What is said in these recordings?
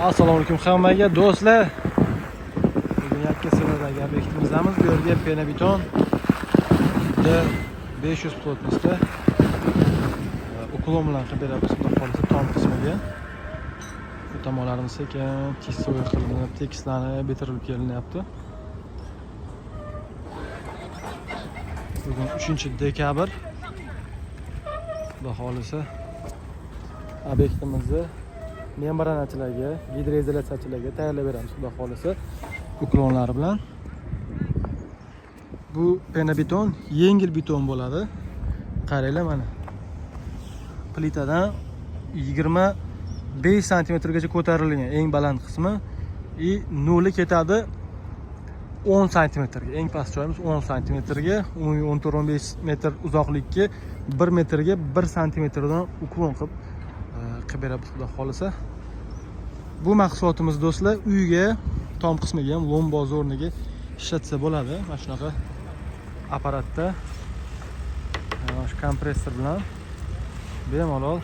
Assalomu alaykum hammaga do'stlar. Bugun Yakkasaroydagi obyektimizdamiz. Bu yerga penobeton D500 плотность da уклон bilan qilib beramiz. Xudo xohlasa tom qismiga. Bu tomonlarimiz sekin чистовой qilinib, tekislanib, bitirilib kelinyapti. Bugun 3-dekabr. Xudo xohlasa obyektimizni membranachilarga, gidroizolyatsiyachilarga tayyorlab beramiz, xudo xohlasa, уклон lari bilan. Bu penobeton yengil beton bo'ladi. Qaranglar, mana. Plitadan 25 santimetrgacha ko'tarilgan eng baland qismi и noli ketadi 10 santimetrga. Eng past joyimiz 10 santimetrga, umumiy 14-15 metr uzoqlikka 1 metrga 1 santimetrdan уклон qilib beramiz, xudo xohlasa. Bu mahsulotimiz, do'stlar, uyga, tom qismiga ham, lomboz o'rniga ishlatsa bo'ladi. Mana shunaqa apparatda, mana shu kompressor bilan bemalol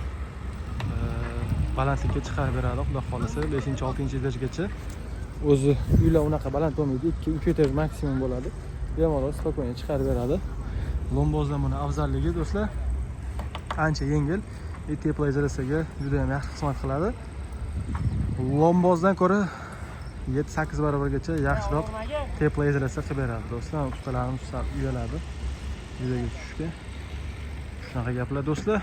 balandlikka chiqarib beradi, xudo xohlasa, 5-6 etajgacha. O'zi uylar unaqa baland bo'lmaydi, 2-3 etaj maksimum bo'ladi. Bemalol спокойно chiqarib beradi. Lombozdan buni afzalligi, do'stlar, ancha yengil и теплоизоляция ga juda ham yaxshi xizmat qiladi. Lombozdan ko'ra 7-8 barobargacha yaxshiroq теплоизоляция qilib beradi, do'stlar. Ustalarimiz sal uyaladi yuzaga tushishga. Shunaqa gaplar, do'stlar.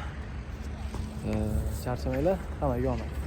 Charchamanglar, hammaga omad.